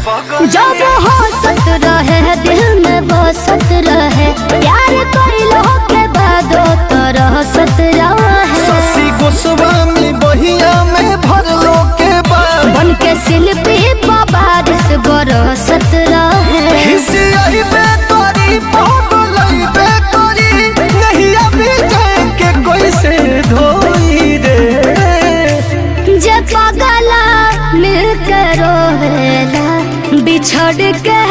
जब हंसत रहे दिल में बसत रहे, प्यार कइलो के बादो तरसत रहे। शशि गोस्वामी बहिया में भरलो के बाद बन के शिल्पी बारिश बरसत रहे। खिसियाई बे तोरी पागलई बे तोरी नहीं अभी जाए के कोई से धोई रे। जे पगला मिल के रोवेला बिछड़ के।